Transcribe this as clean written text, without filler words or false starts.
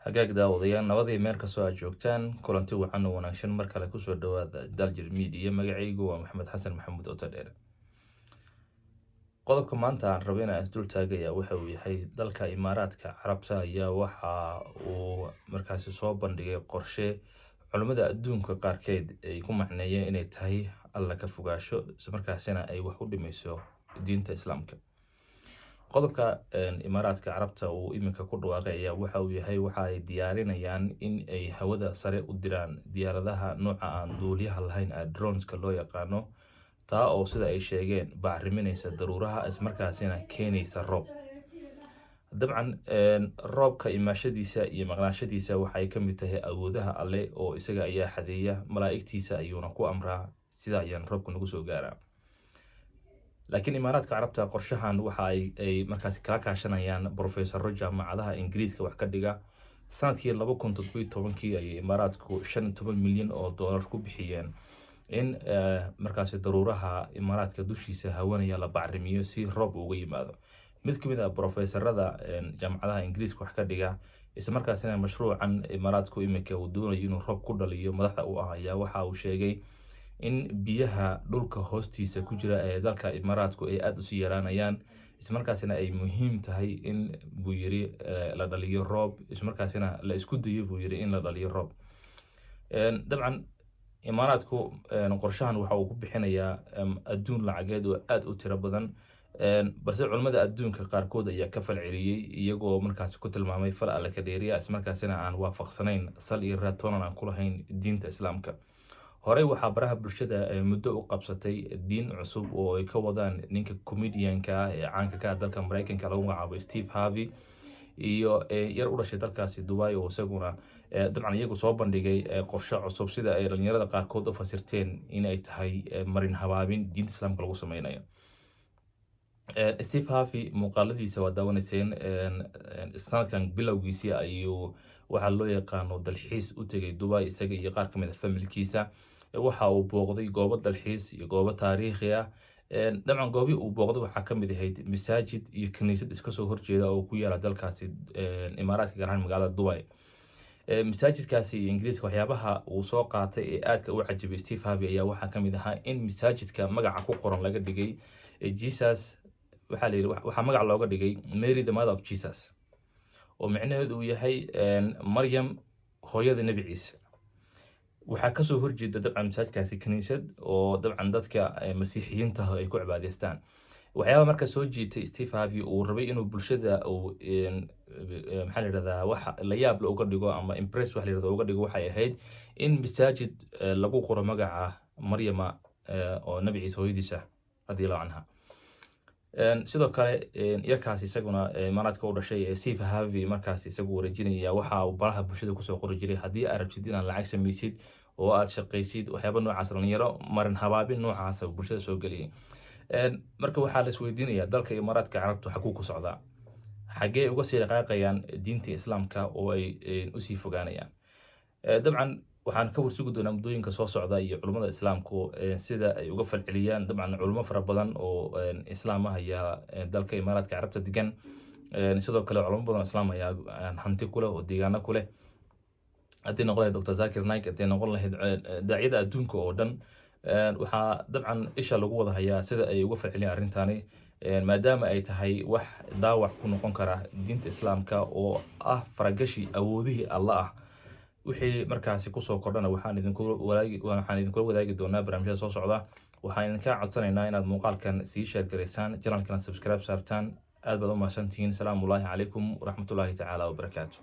Hagaag daawadayaal, nabadii meel kastoo aad joogtaan, kulanti wacan oo wanaagsan. Mar kale kusoo dhawaada Daljir Media. Magacaygu waa Maxamed Xasan Maxamuud Otodheere. Qodobka maanta aan rabo inaan isdul taagaya waxa uu yahay: dalka Imaaraadka Carabta ayaa waxa uu markaasi soo bandhigay qorshe culimmada adduunka qaarkeed ay ku macneeyeen inay tahay Alla ka fogaasho, islamarkaasina ay wax u dhimayso diinta Islaamka. Qodobka Imaaraadka Carabta uu iminka ku dhawaaqay ayaa waxa uu yahay: waxa ay diyaarinayaan in ay hawada sare u diraan diyaaradaha nooca aan duuliyaha lahayn ee droneska loo yaqaano, taa oo sida ay sheegeen bacriminaysa daruuraha, islamarkaasina keenaysa roob. Dabcan roobka imaashadiisa iyo maqnaashadiisa waxay ka mid tahay awoodaha Alle, oo isaga ayaa xadeeya, malaa'igtiisa ayuuna ku amraa, sida ayaan roobka nagu soo gaaraa. Laakiin Imaaraadka Carabta qorshahan waxa ay markaasi kala kaashanayaan brofesaro jaamacadaha Ingiriiska wax ka dhiga. Sanadkii 2017-kii ayay Imaaraadku 15 milyan oo dollar ku bixiyeen in markaasi daruuraha Imaaraadka dushiisa hawanaya la bacrimiyo si roob uga yimaado. Mid kamid ah brofesorada jaamacadaha Ingiriiska wax ka dhiga, isla markaasina mashruucan Imaaraadku iminka uu doonayo inuu roob ku dhaliyo madaxda u ah, ayaa waxa uu sheegay in biyaha dhulka hoostiisa ku jira ee dalka Imaaraadku ay aada usii yaraanayaan, islamarkaasina ay muhiim tahay in, buu yiri, la dhaliyo roob, islamarkaasina la isku dayo, buu yiri, in la dhaliyo roob. Dabcan Imaaraadku qorshahan waxa uu ku bixinayaa adduun lacageed oo aada u tiro badan, balse culimmada adduunka qaarkood ayaa ka falceliyey, iyagoo markaasi ku tilmaamay fal Alle ka dheeriya, islamarkaasina aan waafaqsanayn, sal iyo raad toonan aan ku lahayn diinta Islaamka. Horey waxaa baraha bulshada muddo u qabsatay diin cusub oo ay ka wadaan ninka comedianka ah ee caanka ka ah dalka Mareykanka lagu magacaabo Steve Harvey iyo yar u dhashay dalkaasi Dubai, oo isaguna dabcan iyagu soo bandhigay qorshe cusub, sida ay dhalinyarada qaarkood u fasirteen inay tahay marin habaabin diinta Islaamka lagu sameynayo. Steve Harvey muuqaaladiisa waa daawanayseen. Sanadkan bilowgiisii ayuu waxaa loo yaqaano dalxiis u tegay Dubai, isaga iyo qaar kamid ah familkiisa. Waxa uu booqday goobo dalxiis iyo goobo taariikhi ah. Dabcan goobihii uu booqday waxaa kamid ahayd masaajid iyo kiniisad iska soo horjeeda oo ku yaala dalkaasi Imaaraadka, gaar ahaan magaalada Dubai. Masaajidkaasi iyo Ingiriiska waxyaabaha uu soo qaatay ee aadka u cajibay Steve Harvey ayaa waxaa kamid ahaa in masaajidka magaca ku qoran laga dhigay Jesus. Waxaa la yidhi waxaa magac looga dhigay Mary, the mother of Jesus, oo micnaheedu uu yahay Maryam, hooyada Nebi Ciise. Waxaa kasoo horjeeda dabcan masaajidkaasi kiniisad oo dabcan dadka Masiixiyiinta ah ay ku cibaadeystaan. Waxyaaba marka soo jiitay Steve Harvey uu rabay inuu bulshada uu maxaa la yidhahdaa wax la yaab la uga dhigo ama impress wax la yidhahdo uga dhigo, waxay ahayd in masaajid lagu qoro magaca Maryama oo Nabi Ciise hooyadiisa, radiallahu canha. Sidoo kale yarkaas isaguna Imaaraadka u dhashay ee Steve Harvey markaas isagu wareejinaya waxa uu baraha bulshada kusoo qori jiray: "Haddii aad rabtid inaad lacag samaysid oo aad shaqaysid," waxyaaba noocaas, dhalinyaro marin habaabin noocaas bulshada soo geliyay. Marka waxaa la isweydiinayaa: dalka Imaaraadka Carabtu xaguu ku socdaa? Xaggee uga sii dhaqaaqayaan diinta Islaamka oo ay usii fogaanayaan? Dabcan waxaan ka warsugi doonaa muddooyinka soo socda iyo culummada Islaamku sida ay uga falceliyaan. Dabcan culummo fara badan oo Islaam ah ayaa dalka Imaaraadka Carabta degan. Sidoo kale culamo badan oo Islaam ayaa hanti ku leh oo deegaano ku leh, haddii noqon lahayd Dr Zakir Naik, haddii noqon lahayd daacyada adduunka oo dhan. Waxaa dabcan isha lagu wada hayaa sida ay uga falceliyaan arrintani, maadaama ay tahay wax dhaawac ku noqon kara diinta Islaamka oo ah faragashi awoodihii Alla ah. Wixii markaasi kusoo kordhana waxaan idinkula wadaagi doonaa barnaamijyada soo socda. Waxaan idinka codsanaynaa inaad muuqaalkan sii share garaysaan, channelkana subscribe saartaan. Aad baad u mahadsantihiin. Salaamu ullaahi calaykum waraxmatullaahi tacaala wabarakaatu.